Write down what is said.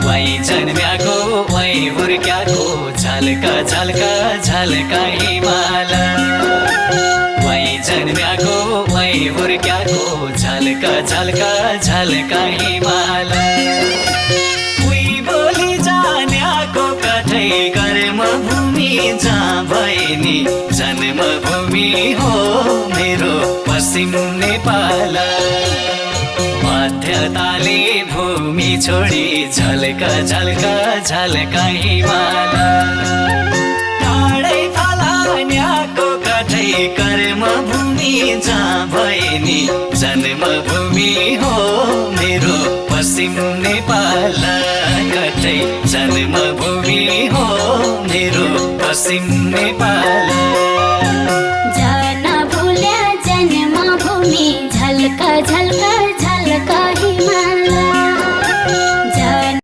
वही जन्म्याको वही हुर्क्याको झल्का झल्का झल्का हिमाल वही जन्म्याको वही हुर्क्याको झल्का झल्का झल्का हिमाल उही बोली जान्याको कठै कर्मभूमि जहाँ भए नि जन्मभूमि हो मेरो पश्चिम नेपाल मध्यताले भूमि छोडी झल्का झल्का झल्का हिमाल टाढै फलान्याको कठै कर्मभूमि जहाँ भए नि जन्मभूमि हो मेरो पश्चिम नेपाल कठै जन्मभूमि हो मेरो पश्चिम नेपाल